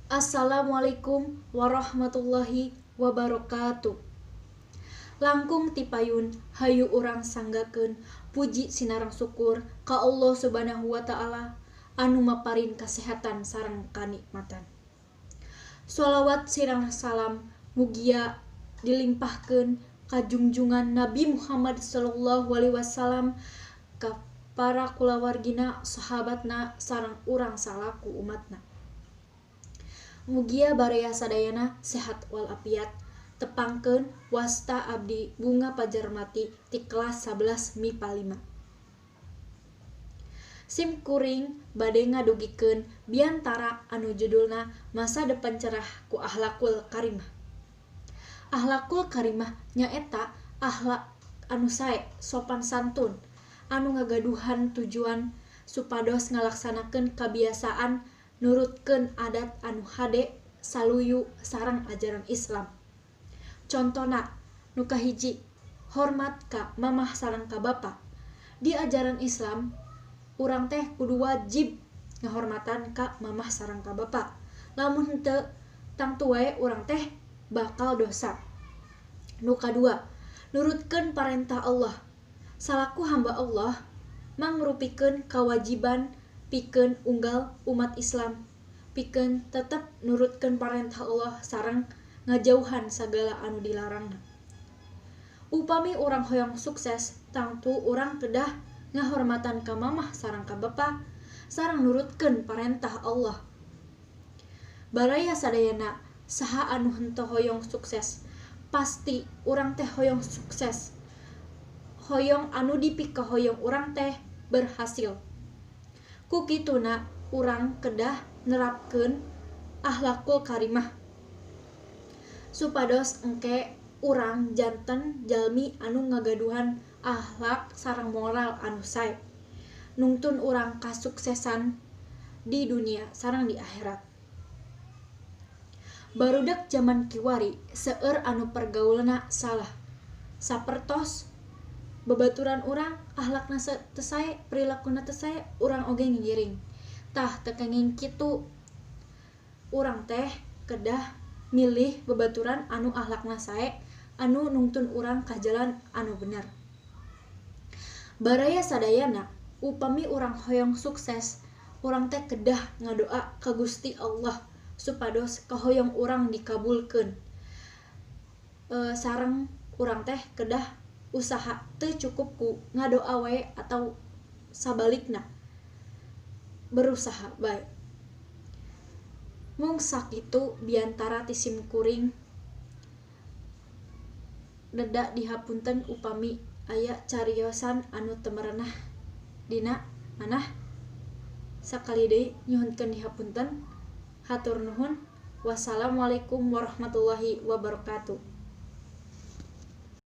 Assalamualaikum warahmatullahi wabarakatuh. Langkung tipayun hayu urang sanggakeun puji sinareng syukur ka Allah Subhanahu wa taala anu maparin kasehatan sareng kanikmatan. Sholawat sareng salam mugia dilimpahkeun ka junjungan Nabi Muhammad sallallahu alaihi wasallam, ka para kulawargina, sahabatna sareng urang salaku umatna. Mugia baraya sadayana sehat walafiat. Tepangkeun, wasta abdi Bunga Pajarmati ti kelas 11 MIPA 5. Sim kuring bade ngadugikeun biantara anu judulna Masa Depan Cerah ku Akhlakul Karimah. Akhlakul Karimah nyaeta akhlak anu sae, sopan santun, anu ngagaduhan tujuan supados ngalaksanakeun kabiasaan nurutkeun adat anu hade saluyu sareng ajaran Islam. Contona nu kahiji, hormat ka mamah sareng ka bapa. Di ajaran Islam, urang teh kudu wajib ngahormatan ka mamah sareng ka bapa. Lamun henteu, tangtu wae urang teh bakal dosa. Nu kadua, nurutkeun parentah Allah. Salaku hamba Allah mangrupikeun kawajiban pikeun unggal umat Islam pikeun tetep nurutkeun parentah Allah sareng ngajauhan sagala anu dilarangna. Upami urang hoyong sukses, tangtu urang kedah ngahormatan ka mamah sareng ka bapa sareng nurutkeun parentah Allah. Baraya sadayana, saha anu henteu hoyong sukses? Pasti urang teh hoyong sukses, hoyong anu dipikahoyong urang teh berhasil. Ku kituna urang kedah nerapkeun akhlakul karimah supados engke urang janten jalmi anu ngagaduhan akhlak sareng moral anu sae, nungtun urang kasuksesan di dunia sareng di akhirat. Barudak jaman kiwari seueur anu pergaulanna salah, sapertos babaturan urang akhlakna teu sae, perilakuna teu sae, urang oge ngiring. Tah, teu kenging kitu. Urang teh kedah milih babaturan anu akhlakna sae, anu nungtun urang ka jalan anu bener. Baraya sadayana, upami urang hoyong sukses, urang teh kedah ngadoa ka Gusti Allah supados kahoyong urang dikabulkeun. Sareng urang teh kedah usaha, teu cukup ku ngadoa wae atau sabalikna, berusaha bae. Mung sakitu biantara ti sim kuring. Deda dihapunten upami aya cariosan anu teu merenah dina manah. Sakali deui nyuhunkeun dihapunten. Hatur nuhun. Wassalamualaikum warahmatullahi wabarakatuh.